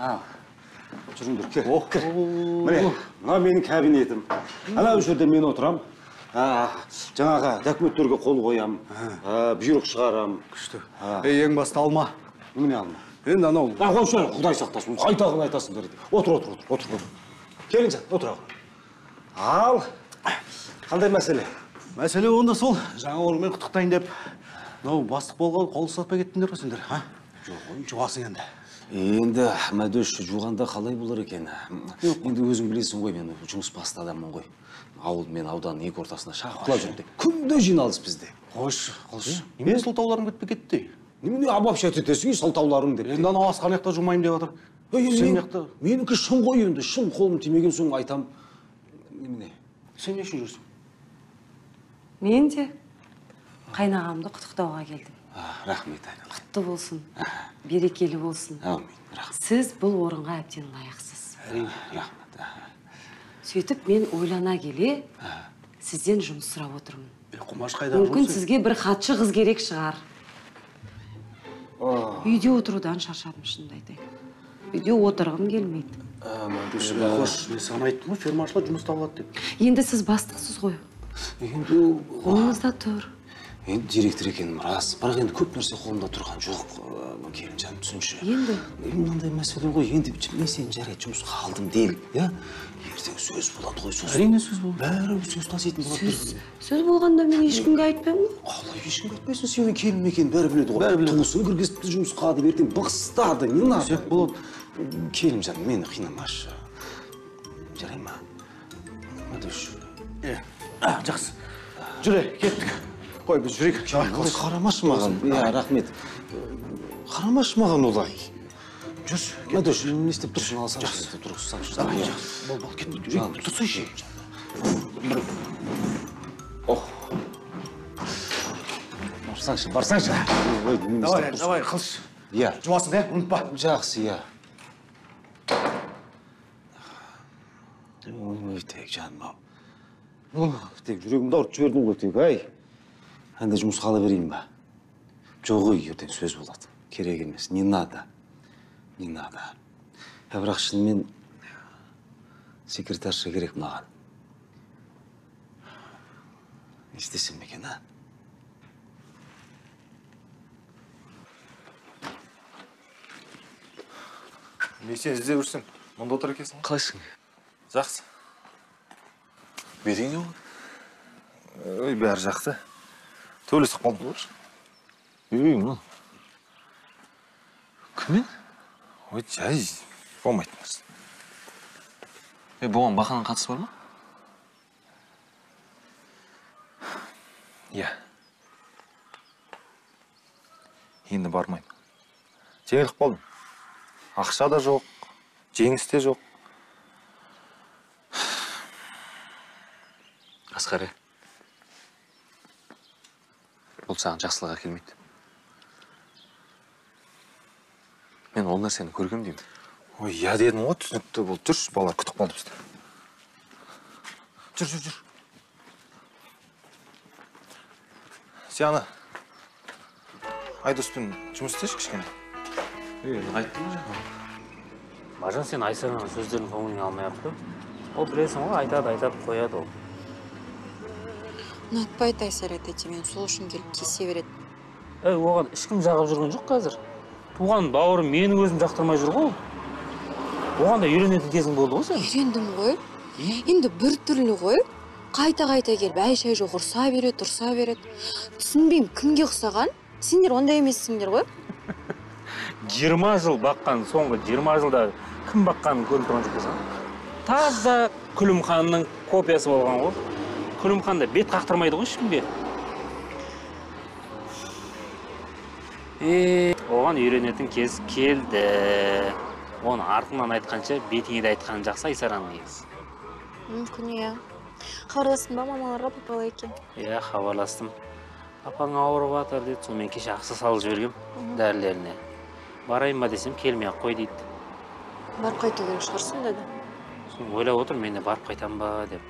Ал, жүріңдер, кел. Кір. Міне, мына менің кабинетім. Ана жерде мен отырам. Жаңағы документтерге қол қоям, бұйрық шығарам. Күшті. Ең басты алма. Немене алма? Енді анау. Қойшы, Құдай сақтасын. Қайтағын айтасыңдар. Отыр, отыр, отыр, отыр. Келіңіз, отыр. Ал, қандай мәселе? Мәселе онда сол, жаңа орынмен құттықтайын деп. Мынау бастық болғалы қол ұстатпай кеттіңдер ғой сендер, а? Жоқ, жуасың енді. Енді Мәдөш, жуғанда қалай болар екен? Енді өзің білесің ғой, мен жұмыс басты адаммын ғой. Ауыл мен ауданның екі ортасында шапқылап жүрмін. Күнде жиналыс бізде. Қойшы, қылыш. Немене сылтауларың бітпей кетті? Немене обобщать етесің, сылтауларың деп. Енді анау асқан жақта жумаймын деп жатыр. Сен жақта. Менікі шын ғой енді, шын қолым тимеген соң айтам. Немене? Сен не үшін жүрсің? Мен де қайнағамды құттықтауға келдім. Рахмет, айналайын. Құтты болсын, берекелі болсын. Әумин, рахмет. Сіз бұл орынға әбден лайықсыз. Әрине, рахмет. Сөйтіп мен ойлана келе, сізден жұмыс сұрап отырмын. Құмаш қайда жұмыс? Мүмкін сізге бір хатшы қыз керек шығар. Үйде отырудан шаршадым, шынымды айтайын. Үйде отырғым келмейді. Қош, мен саған айттым ғой, фермашылар жұмыс табылады деп. Енді сіз бастықсыз ғой. Енді қолыңызда тұр. Енді директор екенім рас, бірақ енді көп нәрсе қолымда тұрған жоқ, келінжан, түсінші. Енді? Мынандай мәселе ғой, енді мен сені жарайды жұмысқа алдым делік, иә? Ертең сөз болады ғой, сөз. Әрине сөз болады. Бәрі сөз таситын болады. Сөз болғанда мен ешкімге айтпаймын ғой. Қалай ешкімге айтпайсың, сен менің келінім екенін бәрі біледі ғой. Бәрі біледі. Туысын кіргізіпті жұмысқа деп, ертең бықсытады, не надо. Сөз болады. Келінжан, мені қинамашы. Жарай ма? Мәдөш. Жақсы. Жүре, кеттік. Қой, біз жүрейік. Олай қарамашы маған. Иә, рахмет. Қарамашы маған олай. Жүрші. Мәдөш, не істеп тұрсың, алсаңшы. Тұрғызсаңшы. Давай, жақсы. Бол, бол, кет. Тұрсайшы. Ох. Барсаңшы, барсаңшы. Давай, давай, қылыш. Иә. Жуасың, ә? Ұмытпа. Жақсы, иә. Ой, тек жаным ау. Тек жүрегімді ауыртып жібердің ғой, тек, ай. Әнде жұмысқа ала берейін ба? Жоқ, ой, ертең сөз болады. Керек емес, не надо. Не надо. Бірақ шынымен секретарша керек маған. Не істесем екен, а? Мен сені іздеп жүрсем, мұнда отыр екенсің ғой. Қалайсың? Жақсы. Бетің не болды? Ой, бәрі жақсы. Төбелесіп қалдым. Ей, мынау. Кіммен? Ой, жай, болмайтын нәрсе. Е, бұған Бақаның қатысы бар ма? Иә. Енді бармаймын. Жеңіліп қалдым. Ақша да жоқ, жеңіс те жоқ. Асқар, бұл саған жақсылық әкелмейді. Мен ол нәрсені көргем деймін. Ой, иә дедім ғой, түсінікті болды. Жүрші, балалар күтіп қалды бізді. Жүр, жүр, жүр. Сен ана Айдоспен жұмыс істеші кішкене. Айттым ғой. Маржан, сен Айсараның сөздерін көңіліңе алмай-ақ қой. Ол білесің ғой, айтады, айтады, қояды ол. Ұнатпайды Айсара тәте, мен сол үшін келіп тиісе береді. Ей, оған ешкім жағып жүрген жоқ қазір. Туған бауырым менің өзім жақтырмай жүр ғой. Оған да үйренетін кезің болды ғой сен. Үйрендім ғой. Енді бір түрлі ғой. Қайта-қайта келіп, әй-шай жоқ, ұрса береді, ұрса береді. Түсінбеймін, кімге ұқсаған? Сендер ондай емессіңдер ғой. 20 жыл баққан, соңғы 20 жылда кім баққанын көріп тұрған жоқ болсаң. Таза Күлімханның копиясы болған ғой. Күлімхан да бет қақтырмайды ғой ешкімге. Оған үйренетін кез келді. Оны артынан айтқанша бетіңе де айтқан жақсы Айсараның негізі. Мүмкін, иә. Хабарластың ба мамаларға, папалар екен? Иә, хабарластым. Папаң ауырып жатыр деді. Сонымен кеше ақша салып жібергем дәрілеріне. Барайын ба десем, келмей-ақ қой дейді. Барып қайту керек шығар сонда да. Соны ойлап отырмын, мен де барып қайтам ба деп.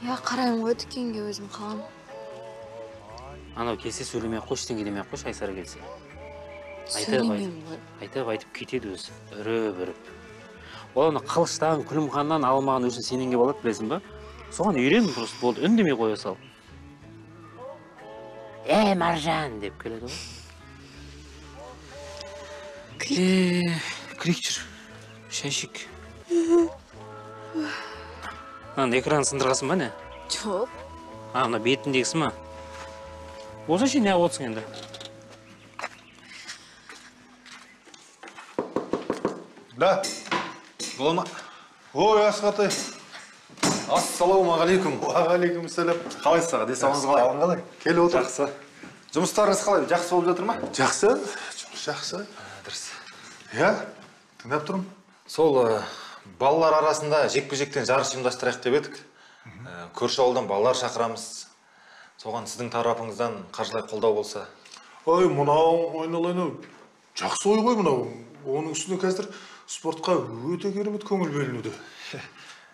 Иә, қараймын ғой дүкенге, өзім қалам. Анау келсе сөйлемей-ақ қойшы, ештеңе демей-ақ қойшы, Айсара келсе. Сөйлемеймін ғой. Айтып кетеді өзі, үріп-үріп. Ол ана Қылыштан, Күлімханнан алмаған өзін сенен келіп алады, білесің ба? Соған үйрен просто, болды, үндемей қоя сал. Ей, Маржан деп келеді ғой. Кірейік жүр, шай ішейік. Мынаның экранын сындырғансың ба, не? Жоқ. А, мына бетіндегісі ма? Болса ше, неғып отырсың енді? Да. Бола ма? Ой, Асқар. Ассалаумағалейкум. Уағалейкумассалам. Қалайсыз аға? Денсаулығыңыз қалай? Қалың қалай? Келіп отыр. Жақсы. Жұмыстарыңыз қалай? Жақсы болып жатыр ма? Жақсы. Жұмыс жақсы. Дұрыс. Иә, тыңдап тұрмын. Сол балалар арасында жекпе-жектен жарыс ұйымдастырайық деп едік. Көрші ауылдан балалар шақырамыз. Соған сіздің тарапыңыздан қаржылай қолдау болса. Ой, мынау айналайын, жақсы ой ғой мынау. Оның үстіне қазір спортқа өте керемет көңіл бөлінуде.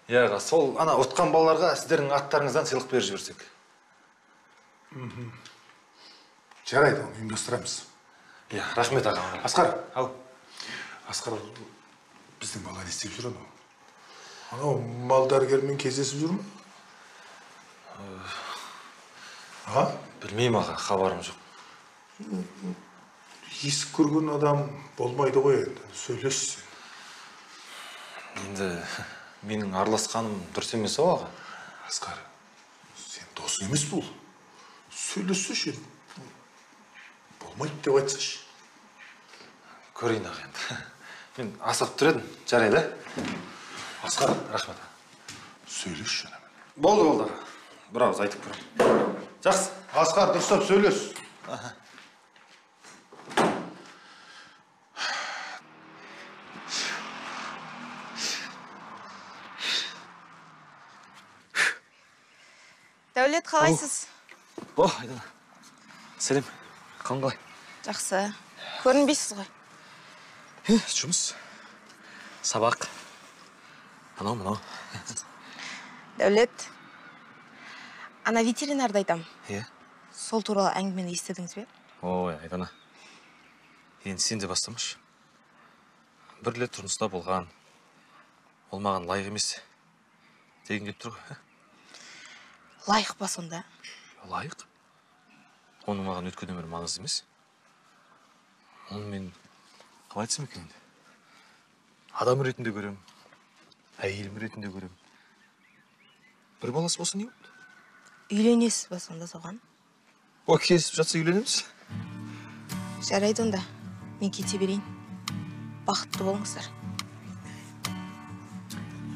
Иә, аға, сол ана ұтқан балаларға сіздердің аттарыңыздан сыйлық беріп жіберсек. Жарайды, оны ұйымдастырамыз. Иә, рахмет аға. Асқар. Ау. Асқар, біздің бала не істеп жүр анау? Анау мал дәрігерімен кездесіп жүр ме? А? Білмеймін аға, хабарым жоқ. Есік көрген адам болмайды ғой енді, сөйлес сен. Енді менің араласқаным дұрыс емес ау аға. Асқар, сен досың емес бұл. Сөйлессеші, болмайды деп айтсашы. Көрейін аға енді. Мен асығып тұр едім, жарайды, Асқар, рахмет. Сөйлесші анамен. Болды, болды аға. Бір ауыз айтып көремін. Жақсы. Асқар, дұрыстап сөйлес. Дәулет, қалайсыз? О, Айдана. Сәлем. Қалың қалай? Жақсы. Көрінбейсіз ғой. Жұмыс. Сабақ. Анау, мынау. Дәулет, ана ветеринарды айтам. Иә. Сол туралы әңгімені естідіңіз бе? Ой, Айдана. Енді сен де бастамашы. Бір рет тұрмыста болған. Ол маған лайық емес деген келіп тұр ғой. Лайық па сонда? Лайық? Оның маған өткен өмірі маңызды емес. Оны мен қалай айтсам екен енді? Адам ретінде көрем, әйелім ретінде көрем. Бір баласы болса не болды? Үйленесіз ба сонда соған? О, келісіп жатса үйленеміз. Жарайды онда, мен кете берейін. Бақытты болыңыздар.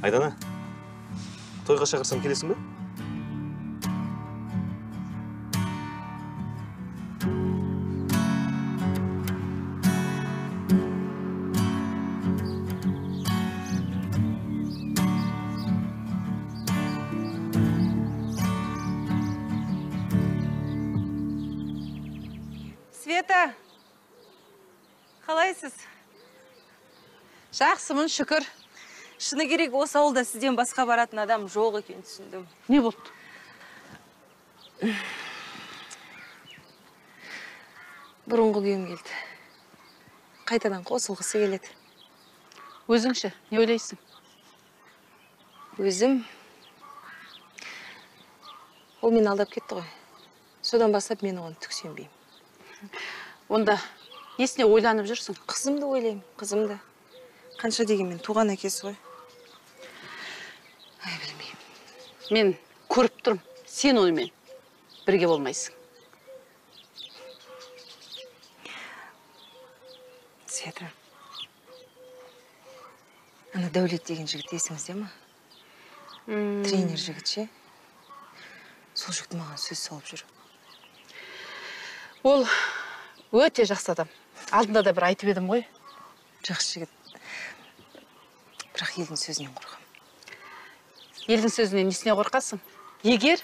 Айдана, тойға шақырсам келесің бе? Света, қалайсыз? Жақсымын, шүкір. Шыны керек, осы ауылда сізден басқа баратын адам жоқ екен түсіндім. Не болды? Бұрынғы күйеуім келді. Қайтадан қосылғысы келеді. Өзіңше, не ойлайсың? Өзім. Ол мені алдап кетті ғой. Содан бастап мен оған түк сенбеймін. Онда несіне ойланып жүрсің? Қызымды ойлаймын, қызымды. Қанша дегенмен туған әкесі ғой. Ай, білмеймін. Мен көріп тұрмын, сен онымен бірге болмайсың. Света, ана Дәулет деген жігіт есіңізде ма? Тренер жігіт ше? Сол жігіт маған сөз салып жүр. Ол өте жақсы адам. Алдында да бір айтып едім ғой. Жақсы жігіт. Бірақ елдің сөзінен қорқам. Елдің сөзінен несіне қорқасың? Егер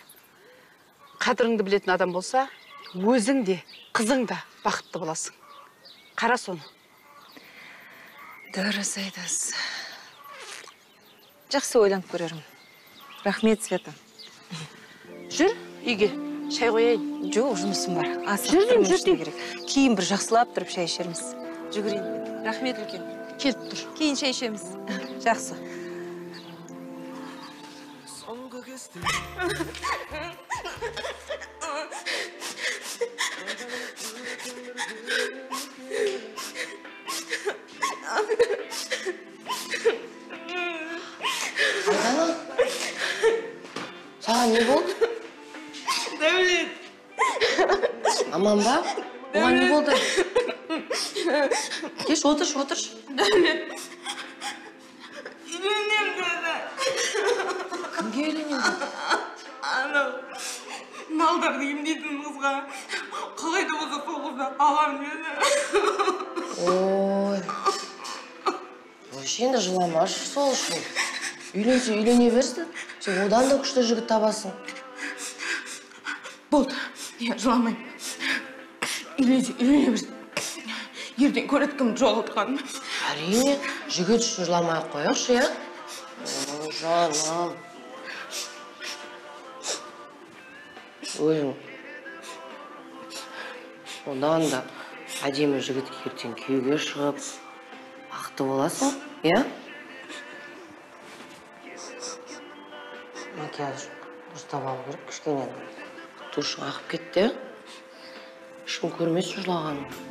қадіріңді білетін адам болса, өзің де, қызың да бақытты боласың. Қара соны. Дұрыс айтасыз. Жақсы ойланып көрермін. Рахмет, Света. Жүр үйге, шай қояйын. Жоқ, жұмысым бар. Асығып тұрмын, керек. Кейін бір жақсылап тұрып шай ішерміз. Жүгірейін мен. Рахмет үлкен. Келіп тұр. Кейін шай ішеміз. Жақсы. Айдана, саған не болды? Дәулет. Аман ба? Оған не болды? Кеш, отыршы, отыршы. Дәулет. Үйленем деді. Кімге үйленем деді? Анау, малдарды емдейтін қызға. Қалай да болса сол қызды алам деді. Ой. Ой, енді жыламашы сол үшін. Үйленсе үйлене берсін, сен одан да күшті жігіт табасың. Болды, я жыламаймын. Үйленсе үйлене берсін. Ертең көреді кімді жоғалтқанын. Әрине, жігіт үшін жыламай ақ қояйықшы, иә? Ой, жаным. Өзің одан да әдемі жігітке ертең күйеуге шығып, бақытты боласың, иә? Макияж дұрыстап алу керек, кішкене тушың ағып кетті, ешкім көрмесін жылағаныңды.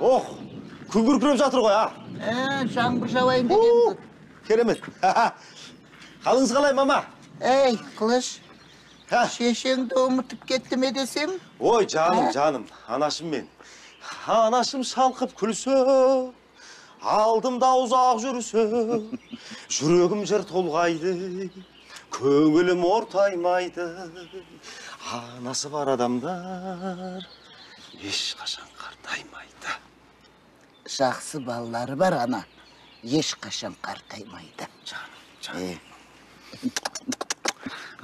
Ох, күн күркіреп жатыр ғой, а? Жаңбыр жауайын деген. Керемет. Қалыңыз қалай, мама? Ей, Қылыш, шешеңді ұмытып кетті ме десем? Ой, жаным, жаным, анашым мен. Анашым шалқып күлсе, алдымда ұзақ жүрсе, жүрегім жыр толғайды, көңілім ортаймайды. Анасы бар адамдар ешқашан қартаймайды. Жақсы балалары бар ана, ешқашан қартаймайды. Жаным, жаным.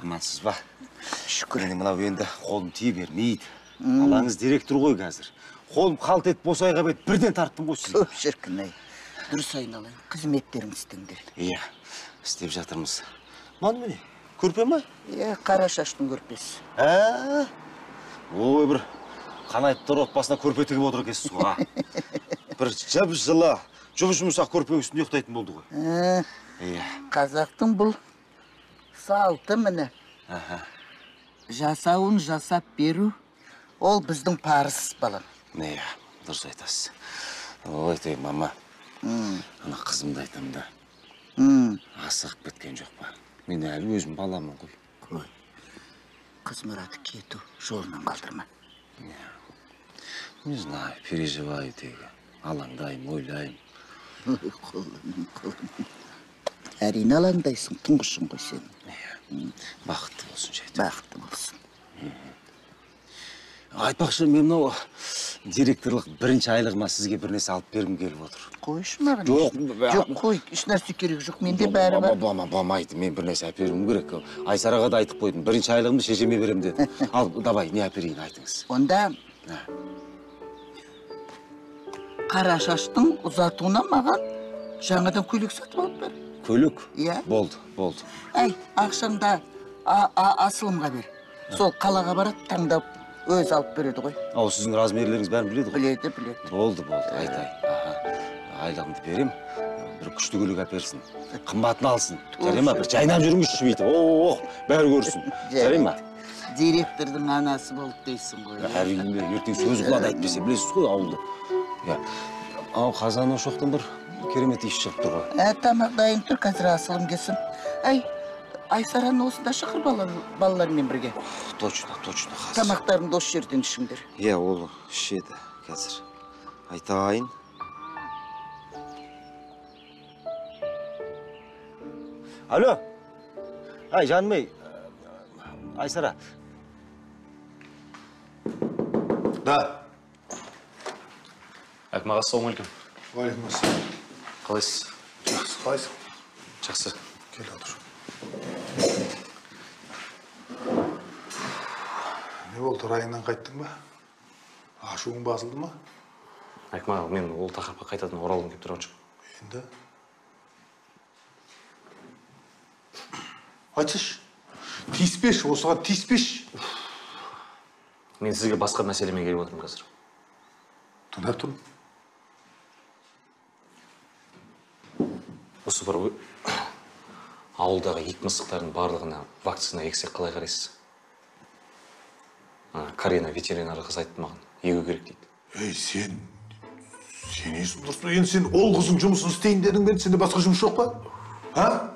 Амансыз ба? Шүкір. Мені мынау енді қолым тие бермейді. Балаңыз директор ғой қазір. Қолым қалт етіп босай қап ет, бірден тарттым ғой сізді. Көп шіркін ай. Дұрыс айналайын, қызметтеріңді істеңдер. Иә, істеп жатырмыз. Мынау міне, көрпе ма? Иә, қара шаштың көрпесі. Ә? Ой, бір Қанайыптар отбасына көрпе тігіп отыр екенсіз ғой, а? Бір жып-жылы, жұп-жұмсақ көрпенің үстінде ұйықтайтын болды ғой. Иә. Қазақтың бұл салты міне. Жасауын жасап беру, ол біздің парыз, балам. Иә, дұрыс айтасыз. Ой, тей, мама. Ана қызымды айтам да. Асығып кеткен жоқ па? Мен әлі өзім баламын ғой. Қой. Қыз мұраты кету жолынан қалдырма. Не знаю, переживаю тегі. Алаңдаймын, ойлаймын. Ой, қолым, қолым. Әрине алаңдайсың, тұңғышың ғой сенің. Бақытты болсын, жайт. Бақытты болсын. Айтпақшы, мен мынау директорлық бірінші айлығыма сізге бір нәрсе алып бергім келіп отыр. Қойшы маған. Жоқ, жоқ, қой, ешнәрсе керек жоқ, менде бәрі бар. Болмайды, мен бір нәрсе әперуім керек. Айсараға да айтып қойдым, бірінші айлығымды шешеме беремін деді. Ал, давай, не әперейін, айтыңыз. Онда қара шаштың ұзатуына маған жаңадан көйлек сатып алып бер. Көйлек? Иә. Болды, болды. Әй, ақшаңды асылымға бер. Сол қалаға барады, таңдап өзі алып береді ғой. Ау, сіздің размерлеріңіз бәрін біледі ғой? Біледі, біледі. Болды, болды, айтайын. Айлығымды берем, бір күшті көйлек әперсін. Қымбатын алсын. Жарай ма? Бір жайнап жүріңізші бүйтіп. Ох, бәрі көрсін. Жарай ма? Директордың анасы болды дейсің ғой. Әрине, ертең сөз қылады әйтпесе, білесіз ғой ауылды. Ау, қазан ошақтан бір керемет иіс шығып тұр ғой. Тамақ дайын тұр, қазір асылым келсін. Әй, Айсараны осында шақыр балалармен бірге. Точно, точно, қазір. Тамақтарыңды осы жерден ішіңдер. Иә, ол ішеді қазір. Айтайын. Алло. Ай, жаным ей, Айсара. Да. Әкім аға, ассалаумағалейкум. Уағалейкум ассалам. Қалайсыз? Жақсы, қалайсың? Жақсы. Кел, отыр. Не болды, райыңнан қайттың ба? Ашуың басылды ма? Әкім аға, мен ол тақырыпқа қайтадан оралғым келіп тұрған жоқ. Енді? Айтсайшы. Тиіспеші, осыған тиіспеші. Мен сізге басқа мәселемен келіп отырмын қазір. Тыңдап тұрмын. Осы бір ауылдағы ит мысықтардың барлығына вакцина ексек қалай қарайсыз? Карина ветеринар қыз айтты маған, егу керек дейді. Ей, сен есің дұрыс па? Енді сен ол қыздың жұмысын істейін дедің бе? Сенде басқа жұмыс жоқ па? А?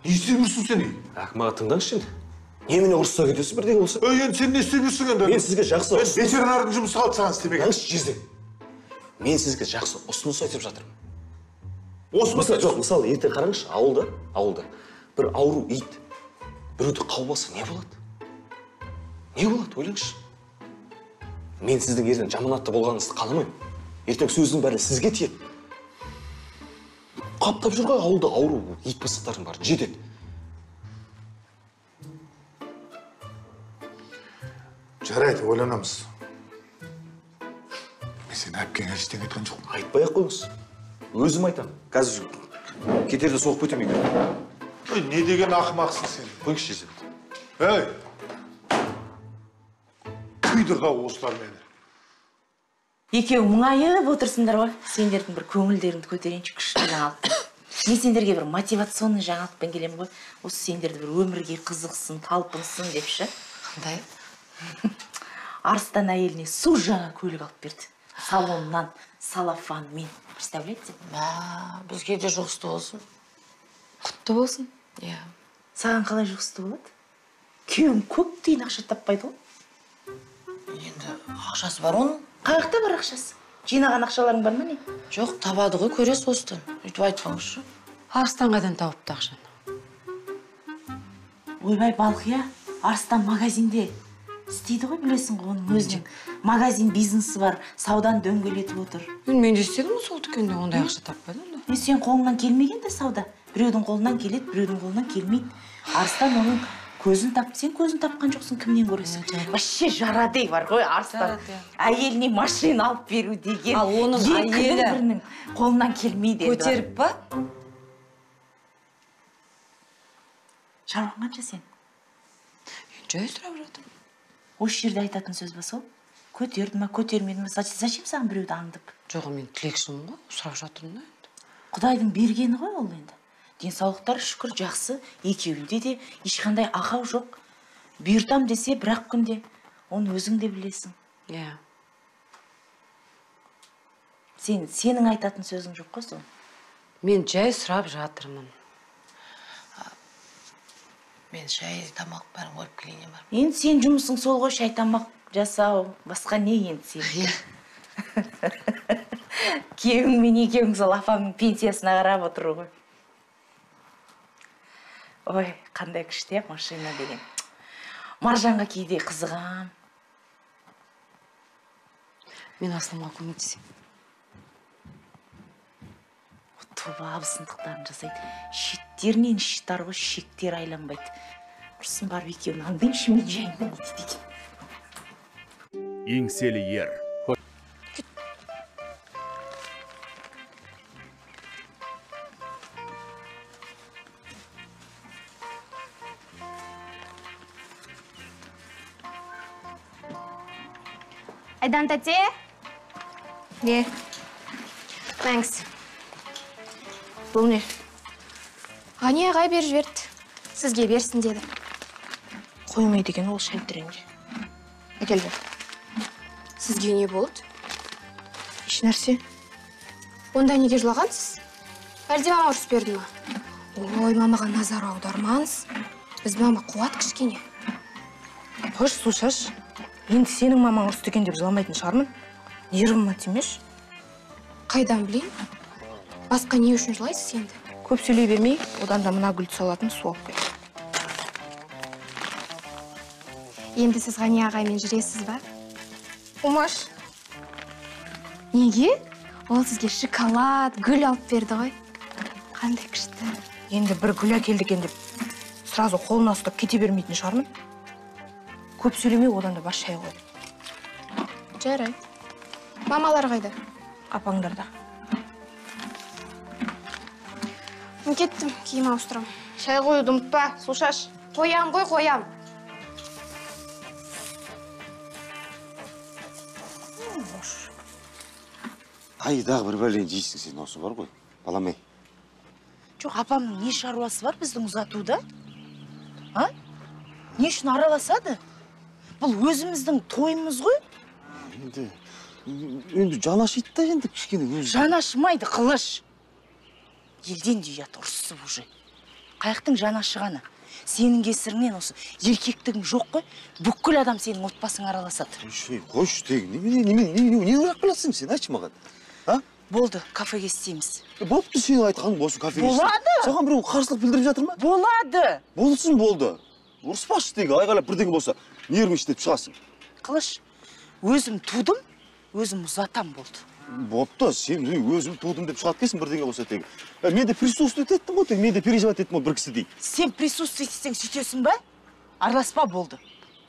Не істеп жүрсің сен? Әкім аға, тыңдаңызшы енді. Немене ұрысса кетесіз бірдеңе болса? Ей, енді сен не істеп жүрсің енді? Мен сізге жақсы... Ветеринардың жұмысы қалды саған істемеген. Тыңдаңызшы, жезде. Мен сізге жақсы ұсыныс айтып жатырмын. Осы мысалы, жоқ, мысалы, ертең қараңызшы, ауылда бір ауру ит біреуді қауып алса не болады? Не болады, ойлаңызшы. Мен сіздің ертең жаман атты болғаныңызды қаламаймын. Ертең сөздің бәрі сізге тиеді. Қаптап жүр ғой ауылда ауру ит мысықтардың бәрі жетеді. Жарайды, ойланамыз. Мен сені әпкеңе ештеңе айтқан жоқпын. Айтпай-ақ қойыңыз. Өзім айтамын. Қазір кетерде соғып кетемін үйге. Ой, не деген ақымақсың сен? Қойыңызшы, жезде. Ей! Күйдірді-ау осылар мені. Екеуің мұңайып отырсыңдар ғой. Сендердің бір көңілдеріңді көтерейінші, күшті жаңалық. Мен сендерге бір мотивационный жаңалықпен келемін ғой. Осы сендерді бір өмірге қызықсын, талпынсын деп ше. Қандай? Арыстан әйеліне су жаңа көлік алып берді. Салоннан, салафанмен. Представляете? Мә, бізге де жұғысты болсын. Құтты болсын. Иә. Саған қалай жұғысты болады? Күйеуің көк тиын ақша таппайды ғой. Енді ақшасы бар оның. Қаяқта бар ақшасы? Жинаған ақшаларың бар ма не? Жоқ, табады ғой, көресіз осыдан. Өйтіп айтпаңызшы. Арыстан қайдан тауыпты ақшаны? Ойбай, Балқия, Арыстан магазинде істейді ғой, білесің ғой, оның өзінің магазин бизнесі бар, саудан дөңгелетіп отыр. Мен де істедім ғой сол дүкенде, ондай ақша таппайды онда. Мен сен қолыңнан келмеген де сауда. Біреудің қолынан келеді, біреудің қолынан келмейді. Арыстан оның көзін тапты, сен көзін тапқан жоқсың, кімнен көресің? Вообще жарады бар ғой Арыстан. Әйеліне машина алып беру деген. Ал оның әйелі бірінің қолынан келмейді. Көтеріп па? Шаруаң қанша сен? Жай сұрап жатырмын. Осы жерде айтатын сөз ба сол? Көтерді ма, көтермеді ма? Зачем саған біреуді аңдып? Жоқ, мен тілекшімін ғой, сұрап жатырмын да енді. Құдайдың бергені ғой ол енді. Денсаулықтары шүкір жақсы, екеуінде де ешқандай ақау жоқ. Бұйыртам десе бір-ақ күнде, оны өзің де білесің. Иә. Сенің айтатын сөзің жоқ қой сол. Мен жай сұрап жатырмын. Мен шай тамақ бәрін қойып келейін бар. Енді сен жұмысың сол ғой, шай тамақ жасау, басқа не енді сен? Күйеуіңмен екеуің сол апамның пенсиясына қарап отыру ғой. Ой, қандай күшті машина деген. Маржанға кейде қызығам. Мен Асылымға көмектесемін. Тоба абысындықтарын жасайды. Шеттерінен шитар ғой, шектері айланбайды. Ұрсын барып екеуін аңдайыншы, мен жайында не дейді екен. Еңселі ер. Айдан тәте. Не? Мәңіз. Бұл не? Ғани ағай беріп жіберді. Сізге берсін деді. Қоймайды екен ол шәлтіренге. Әкел бер. Сізге не болды? Еш нәрсе. Онда неге жылағансыз? Әлде мама ұрыс берді ма? Ой, мамаға назар аудармаңыз. Біз мама қуат кішкене. Қойшы, су шаш. Енді сенің мамаң ұрысты екен деп жыламайтын шығармын. Нервыма тимеш. Қайдан білейін? Басқа не үшін жылайсыз енді? Көп сөйлей бермей, одан да мына гүлді салатын су алып кел. Енді сіз Ғани ағаймен жүресіз ба? Умаш. Неге? Ол сізге шоколад, гүл алып берді ғой. Қандай күшті. Енді бір гүл әкелді екен деп сразу қолына ұстап кете бермейтін шығармын. Көп сөйлемей, одан да бар шай қой. Жарайды. Мамалар қайда? Апаңдарда. Мен кеттім, киім ауыстырамын. Шай қоюды ұмытпа, су шаш. Қоям ғой, қоям. Айдағы бір бәлені жейсің сен, осы бар ғой, балам ей. Жоқ, апамның не шаруасы бар біздің ұзатуда? А? Не үшін араласады? Бұл өзіміздің тойымыз ғой. Енді жан ашиды да енді кішкене өзі. Жан ашымайды, Қылыш. Елден де ұят ұрысып уже. Қаяқтың жан ашығаны? Сенің кесіріңнен осы еркектігің жоқ қой. Бүкіл адам сенің отбасың араласады. Қойшы, қойшы тегі. Не ойлап қаласың сен, айтшы маған. А? Болды, кафеге істейміз. Болыпты сенің айтқаның болсын, кафеге істейміз. Болады. Саған біреу қарсылық білдіріп жатыр ма? Болады. Болсын, болды. Ұрыспашы тегі, айғайлап бірдеңе болса, нервің іштеп шығасың. Қылыш, өзім тудым, өзім ұзатам болды. Бопты, сен өзім тудым деп шығады екенсің бірдеңе болса тегі. Мен де присутствовать еттім ғой тегі, мен де переживать еттім ғой бір кісідей. Сен присутствовать етсең сөйтесің ба? Араласпа болды.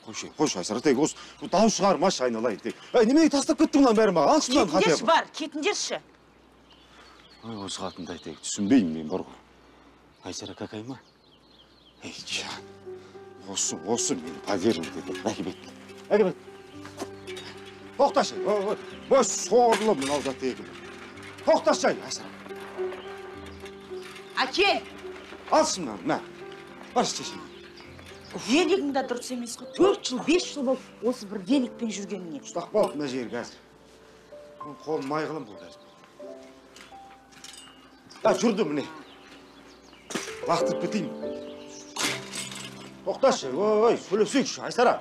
Қойшы, қойшы Айсара тегі, осы дау шығармашы айналайын тегі. Неменеге тастап кеттің мынаның бәрін маған? Алшы мынаны хотя бы. Кетіңдерші бар, кетіңдерші. Ой, осы қатынды тегі, түсінбеймін мен бар ғой. Айсара какай ма? Ей, жан. Осы мені поверил деді. Әкебет. Әкебет. Тоқташы, ой, сорлы мынау да тегі. Тоқташы, Айсара. Әкел! Алшы мынаны, мә. Баршы шешең. Велигің де дұрыс емес қой. 4 жыл, 5 жыл болып осы бір великпен жүргеніне. Ұстап қалды мына жер қазір. Қолым майғылым бұл қазір. А, жүрді міне. Лақтырып кетейін. Тоқташы, ой, сөйлесейікші, Айсара.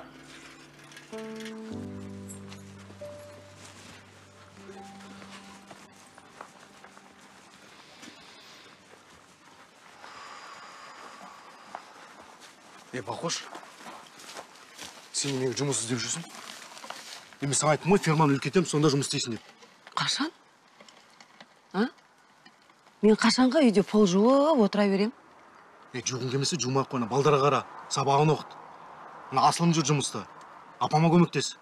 Бақош, сен неге жұмыс іздеп жүрсің? Мен саған айттым ғой, ферманы үлкейтемін, сонда жұмыс істейсің деп. Қашан? А? Мен қашанға үйде пол жуып отыра берем? Жуғың келмесе жумай ақ қой, балдарға қара, сабағын оқыт. Мына Асылым жүр жұмыста. Апама көмектес.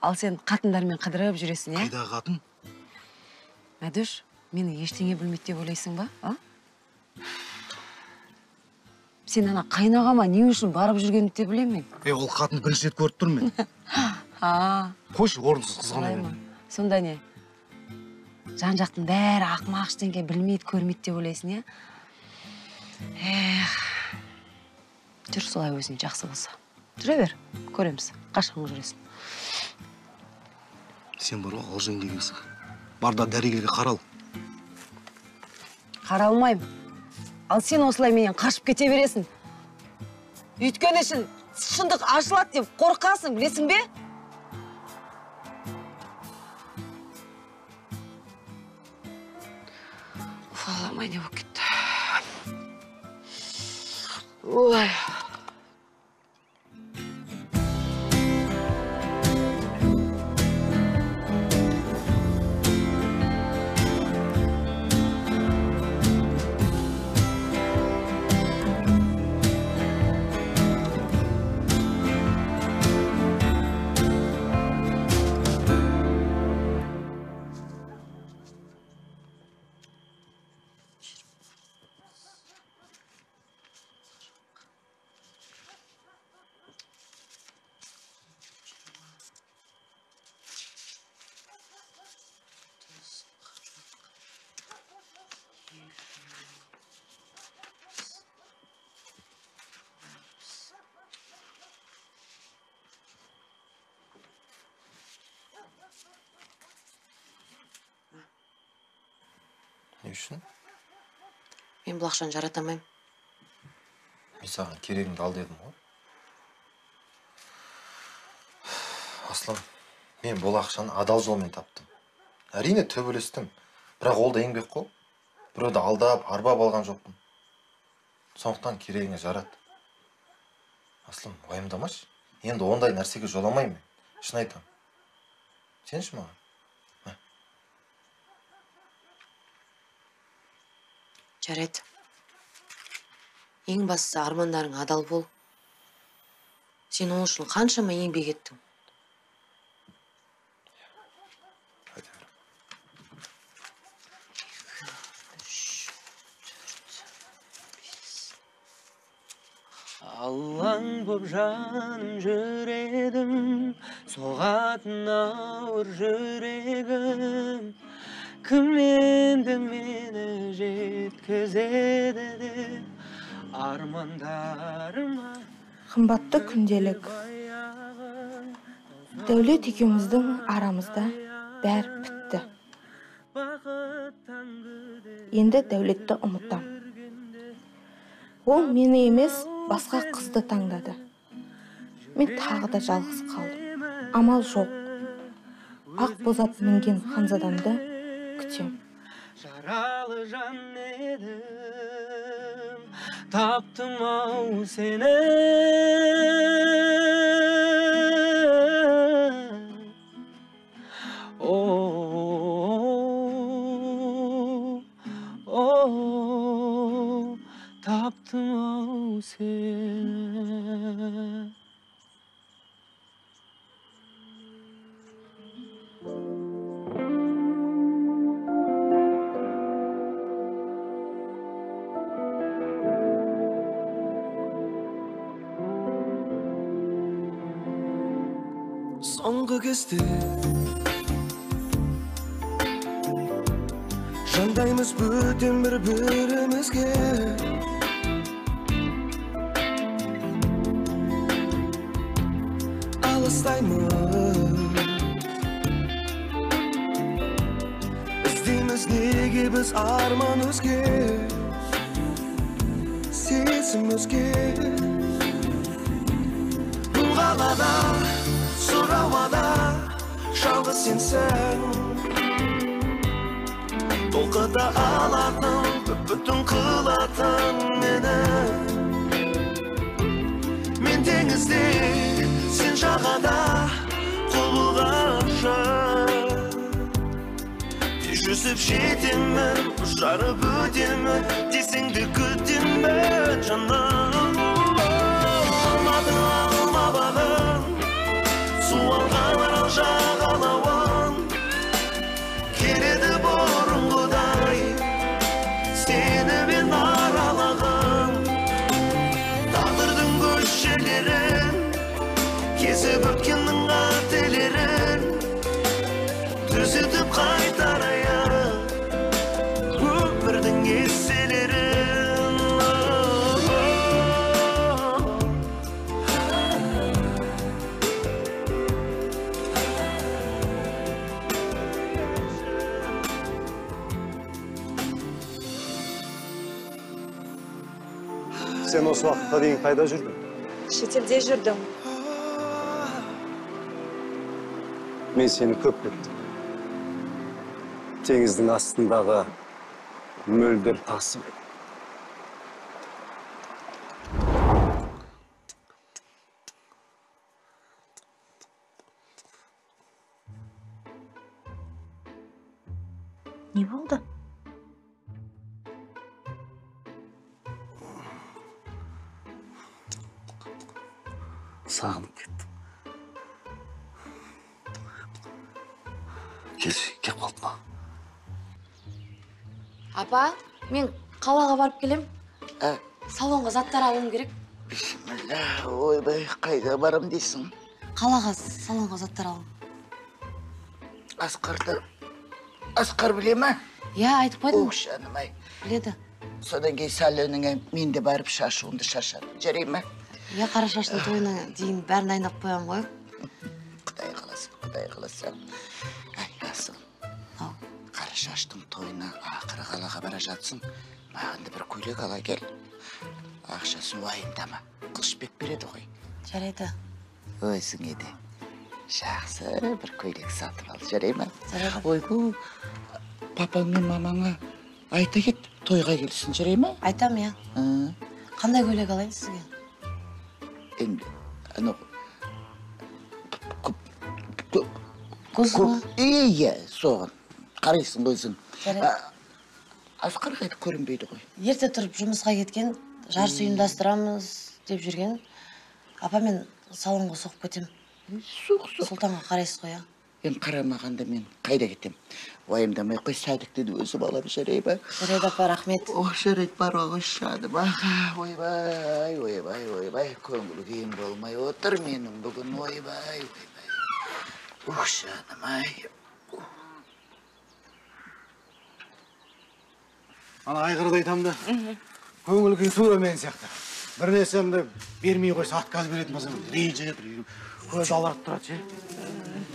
Ал сен қатындармен қыдырып жүресің, е? Қайдағы қатын? Мәдүш, мені ештеңе білмейді деп ойлайсың ба? А? Сен ана қайнағама не үшін барып жүргенді де білемін мен. Ол қатын бірінші рет көріп тұрмын мен. Қойшы, орынсыз қызғана берме. Сонда не? Жан-жақтың бәрі ақымақ ештеңе білмейді, көрмейді деп ойлайсың, иә? Эх, жүр солай өзің жақсы болса. Жүре бер, көреміз, қашан жүресің. Сен бар ғой, алжың дегенсің. Бар да дәрігерге қарал. Қаралмаймын. Ал сен осылай менен қашып кете бересің. Өйткені үшін шындық ашылады деп қорқасың, білесің бе? Уф, Аллам-ай, не болып кетті. Ой. Не үшін? Мен бұл ақшаны жарата алмаймын. Мен саған керегіңді ал дедім ғой. Аслан, мен бұл ақшаны адал жолмен таптым. Әрине төбелестім, бірақ ол да еңбек қой. Біреуді алдап, арбап алған жоқпын. Сондықтан керегіңе жарат. Аслан, уайымдамашы. Енді ондай нәрсеге жоламаймын мен. Шын айтамын. Сенші маған. Жарайды. Ең бастысы армандарың адал бол. Сен ол үшін қаншама еңбек еттің. Талып жаным жүр едім, соғатын ауыр жүрегім. Кім енді мені жеткізеді деп армандарыма. Қымбатты күнделік. Дәулет екеуміздің арамызда бәрі бітті. Енді Дәулетті ұмытам. Ол мені емес, басқа қызды таңдады. Мен тағы да жалғыз қалдым. Амал жоқ. Ақ бозат мінген ханзадамды күтем. Жаралы жан едім, таптым ау сені. О, таптым ау сені. Соңғы кезде жандаймыз бөтен бір-бірімізге. Алыстаймыз, іздейміз неге біз арман өзге, сезім өзге. Бұл қалада, сұр ауада жалғыз сенсің, толқыта алатын, бүтін қылатын мені. Мен теңізде, сен жағада, қол бұлғапшы. Тез жүзіп жетемін, жарып өтемін, десең де күтемін жаным. Алматы алма бағын, су алған арал жағалауын, келеді бұрынғыдай сені мен аралаған. Тағдырдың көшелерін кесіп өткеннің қателерін түзетіп қайтарайық өмірдің еселерін. Сен осы уақытқа дейін қайда жүрдің? Шетелде жүрдім. Мен сені көп күттім. Теңіздің астындағы мөлдір тасым. Не болды? Сағынып кеттім. Келші, кеп қалды ма? Апа, мен қалаға барып келем. Салонға заттар алуым керек. Бисмилла, ойбай, қайда барам дейсің? Қалаға салонға заттар алуым. Асқарды, Асқар біле ме? Иә, айтып қойдым. Ох, жаным-ай. Біледі. Содан кейін салоныңа мен де барып шашуымды шашармын, жарай ма? Иә, қара шаштың тойына дейін бәрін дайындап қоямын ғой. Құдай қаласа, Құдай қаласа. Әй, асыл. Қара шаштың тойына ақыры қалаға бара жатсың. Маған да бір көйлек ала кел. Ақшасын уайымдама. Қылышбек береді ғой. Жарайды. Өзіңе де жақсы бір көйлек сатып ал, жарай ма? Жарайды. Ойбу, папаң мен мамаңа айта кет, тойға келсін, жарай ма? Айтам, иә. Қандай көйлек алайын сізге? Енді, анау... Көзі ма? Иә, соған. Қарайсың өзің. Жарайды. Асқар қайтып көрінбейді ғой. Ерте тұрып жұмысқа кеткен, жарыс ұйымдастырамыз деп жүрген. Апа, мен салонға соғып кетем. Соқ, соқ. Сұлтанға қарайсыз ғой, иә? Енді қарамағанда мен қайда кетем? Уайымдамай қой, садикті де өзім алам, жарай ба? Жарайды, апа, рахмет. О, жарайды, бара ғой, жаным. Ойбай, ойбай, ойбай, көңіл күйім болмай отыр менің бүгін, ойбай, ойбай. Ух, жаным, ай. Ана айғырды айтам да, көңіл күй тура мен сияқты. Бір нәрсемді бермей қойса, отказ беретін болсам, ренжіп, көз аларып тұрады ше.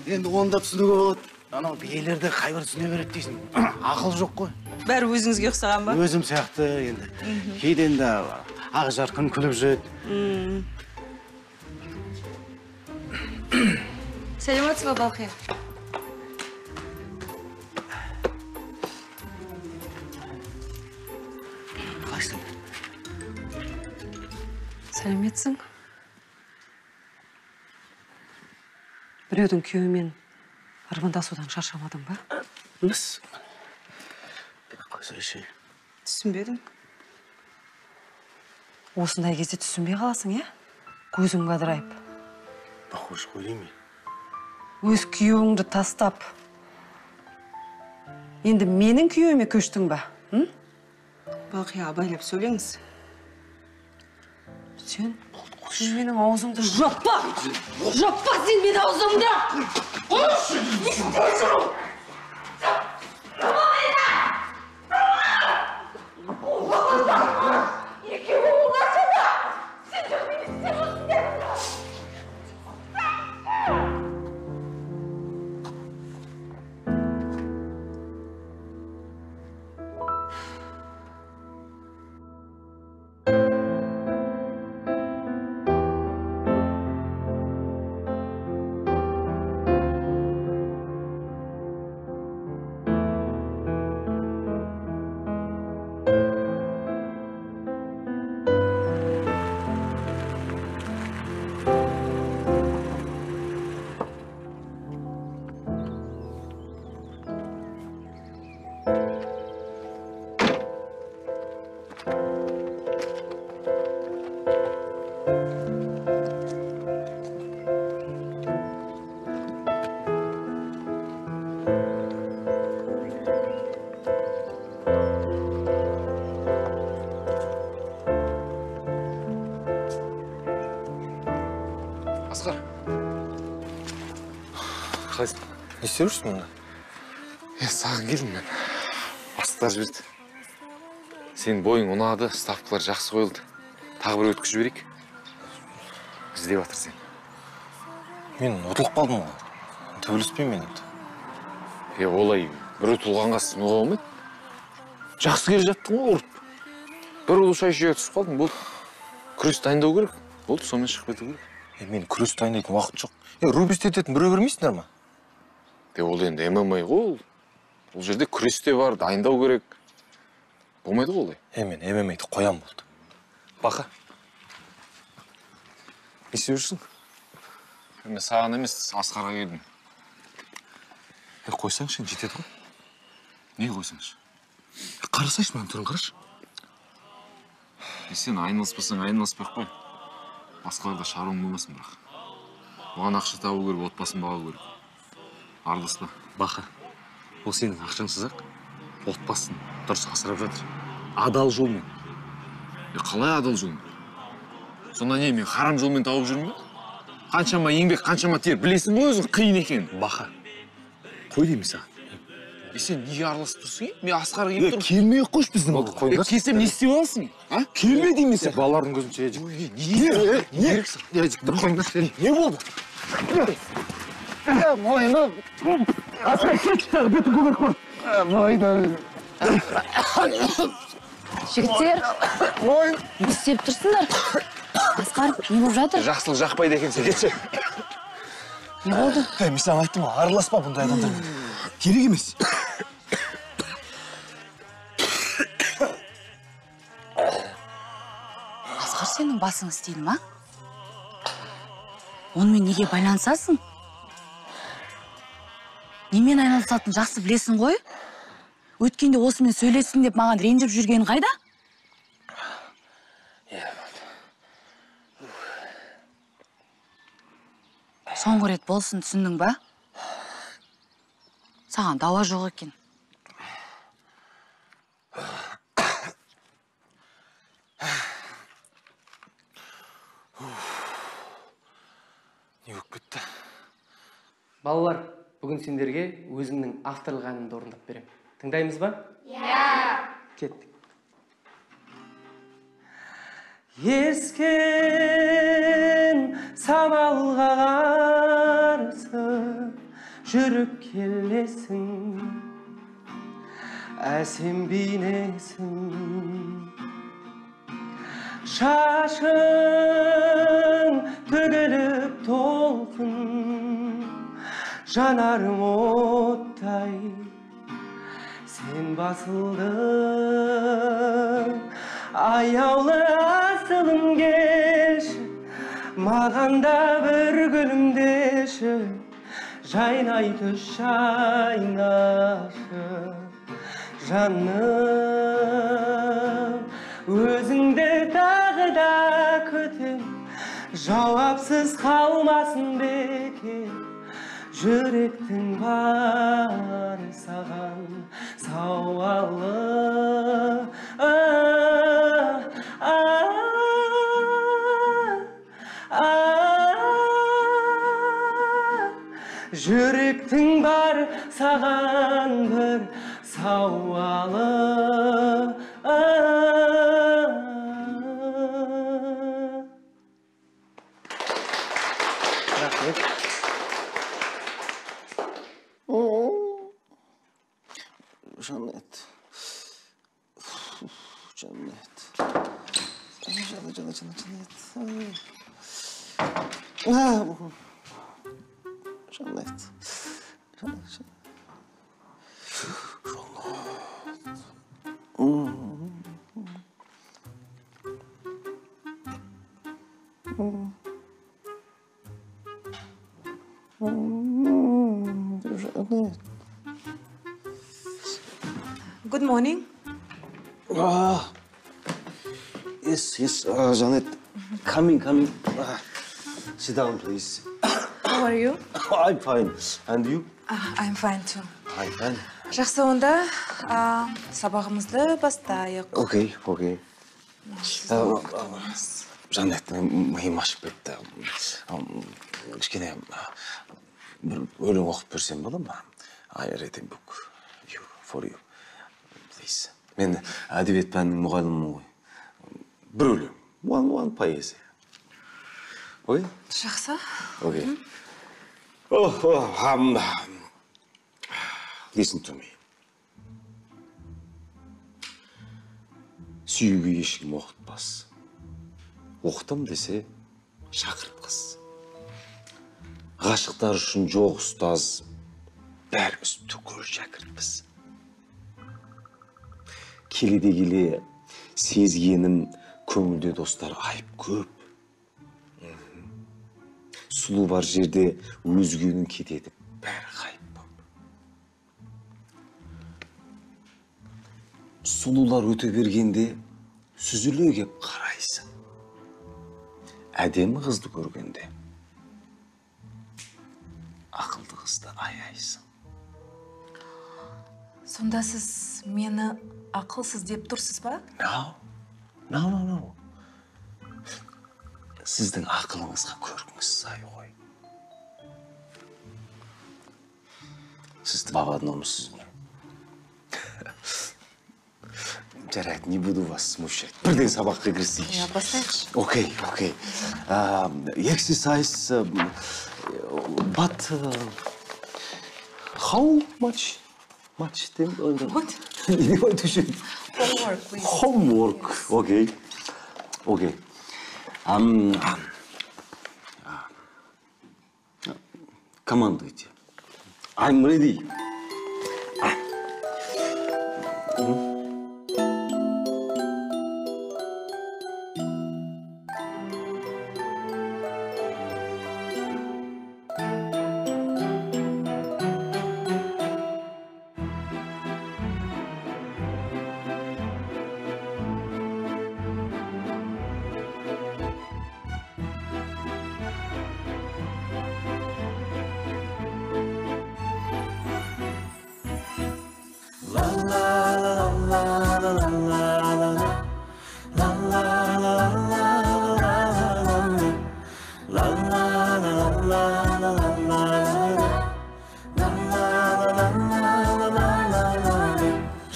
Енді оны да түсінуге болады. Анау биелерді қайбір түсіне береді дейсің. Ақыл жоқ қой. Бәрі өзіңізге ұқсаған ба? Өзім сияқты енді. Кейде енді ақ жарқын күліп жүреді. Сәлеметсіз бе, Балқия? Қалайсың? Сәлеметсің. Біреудің күйеуімен армандасудан шаршамадың ба? Мыс. Қойсайшы. Түсінбедім. Осындай кезде түсінбей қаласың, иә? Көзің бадырайып. Бақош, қой деймін. Өз күйеуіңді тастап, енді менің күйеуіме көштің ба? Балқия, абайлап сөйлеңіз. Сен менің аузымды жаппа! Жаппа сен менің аузымды! Қойшы! Асқар. Қалайсың? Не істеп жүрсің мұнда? Саған келдім мен. Бастықтар жіберді. Сенің бойың ұнады, ставкалар жақсы қойылды. Тағы бір өткізіп жіберейік. Іздеп жатыр сені. Мен ұтылып қалдым ғой. Төбелеспеймін мен енді. Олай бір ұтылғанға сынуға болмайды. Жақсы келе жаттың ғой ұрып. Бір ұлы шай түсіп қалдың, болды. Күрес дайындау керек. Болды, сонымен шығып кету керек. Мен күрес дайындайтын уақыт жоқ. Рубис ететін біреу бермейсіңдер ма? Ол енді ММА ғой ол. Ол жерде күрес те бар, дайындау керек. Болмайды ғой олай. Мен ММА-ді қоям болды. Бақа. Не істеп жүрсің? Мен саған емес, Асқарға келдім. Қойсаңшы, енді жетеді ғой. Не қойсаңшы? Қарасайшы, маған түрін қарашы. Сен айналыспасаң, айналыспай қой. Басқаларда шаруаң болмасын бірақ. Оған ақша табу керек, отбасын бағу керек. Араласпа. Бақа, ол сенің ақшаңсыз-ақ отбасын дұрыс асырап жатыр. Адал жолмен. Қалай адал жолмен? Сонда не, мен харам жолмен тауып жүрмін бе? Қаншама еңбек, қаншама тер, білесің ғой өзің қиын екенін. Бақа, қой деймін саған. Сен неге араласып тұрсың? Мен Асқарға келіп тұрмын. Келмей ақ қойшы біздің ауылға. Келсем не істеп аласың? Келме деймін сен. Балалардың көзінше. Не? Не? Жігіттер қойыңдаршы. Не болды? Мойны. Асқар, кетші тағы, бетін көгеріп қой. Мойны. Жігіттер, не істеп тұрсыңдар? Асқар, не болып жатыр? Жақсылық жақпайды екен сен. Кетші. Не болды? Мен саған айттым ғой, араласпа бұндай адамдармен. Керек емес. Асқар, сенің басың істейді ма? Онымен неге байланысасың? Немен айналысатынын жақсы білесің ғой? Өткенде осымен сөйлестің деп маған ренжіп жүрген қайда? Соңғы рет болсын, түсіндің ба? Саған дауа жоқ екен. Не болып кетті? Балалар, бүгін сендерге өзімнің авторлық әнімді орындап беремін. Тыңдаймыз ба? Иә. Кеттік. Ескен самалға қарсы жүріп келесің, әсем бейнесің. Шашың төгіліп толқын, жанарың оттай, сен басылдың. Аяулы асылым келші, маған да бір күлімдеші, жайнай түс, жайнашы, жаным. Өзіңді тағы да күтем, жауапсыз қалмасын бекер, жүректің бар саған сауалы. Жүректің бар саған бір сауалы. Рахмет. Жанет. Жанет. Жанет, Жанет, Жанет, Жанет. Жанет. Жанет, Жанет. Жанет. Good morning. Yes, yes, Janet. Coming, coming. Sit down, please. How are you? I'm fine. And you? I'm fine too. I'm fine. Жақсы, онда сабағымызды бастайық. Окей, окей. Жанет, миым ашып кетті. Кішкене бір өлең оқып берсем бола ма? I read a book for you. Please. Мен әдебиет пәнінің мұғалімімін ғой. Бір өлең. One поэзия. Окей? Жақсы. Окей. Listen to me. Сүюге ешкім оқытпас. Оқытам десе, шақыртқыз. Ғашықтар үшін жоқ ұстаз, бәріміз түгел шәкіртпіз. Келеде келе сезгенім, көңілде достар айып көп. Сұлу бар жерде өзгенің кетеді, бәрі ғайып боп. Сұлулар өте бергенде сүзіле кеп қарайсың. Әдемі қызды көргенде ақылды қызды аяйсың. Сонда сіз мені ақылсыз деп тұрсыз ба? No, no, no, no. Сіздің ақылыңызға көркіңіз сай ғой. Сіз два в одномсыз ғой. Жарайды, не буду вас смущать. Бірден сабаққа кірісейікші. Иә, бастайықшы. Окей, окей. Exercise, but how much? Much? What? Homework, please. Homework, okay. Okay. Командуйте. I'm ready.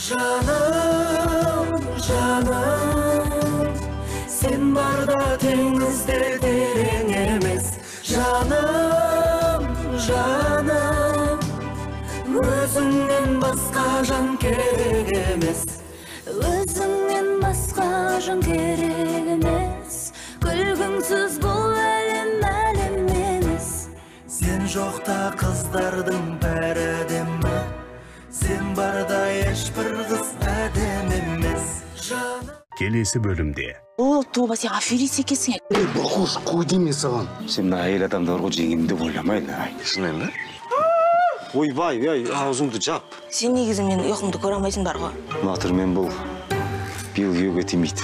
Жаным, жаным, сен барда теңізде терең емес. Жаным, жаным, өзіңнен басқа жан керек емес. Өзіңнен басқа жан керек емес. Күлкіңсіз бұл әлем әлем емес. Сен жоқта қыздардың бәрі әдемі. Сен барда ешбір қыз әдемі емес. Келесі бөлімде. О, тоба, сен аферист екенсің. Ей, Бақуш, қой деймін мен саған. Сен мына әйел адамды бар ғой, жеңемін деп ойламай. Шынымен бе? Ойбай, ей, аузыңды жап. Сен негізі менің ұйқымды көре алмайсың бар ғой. Мына түрмен бұл биыл күйеуге тимейді.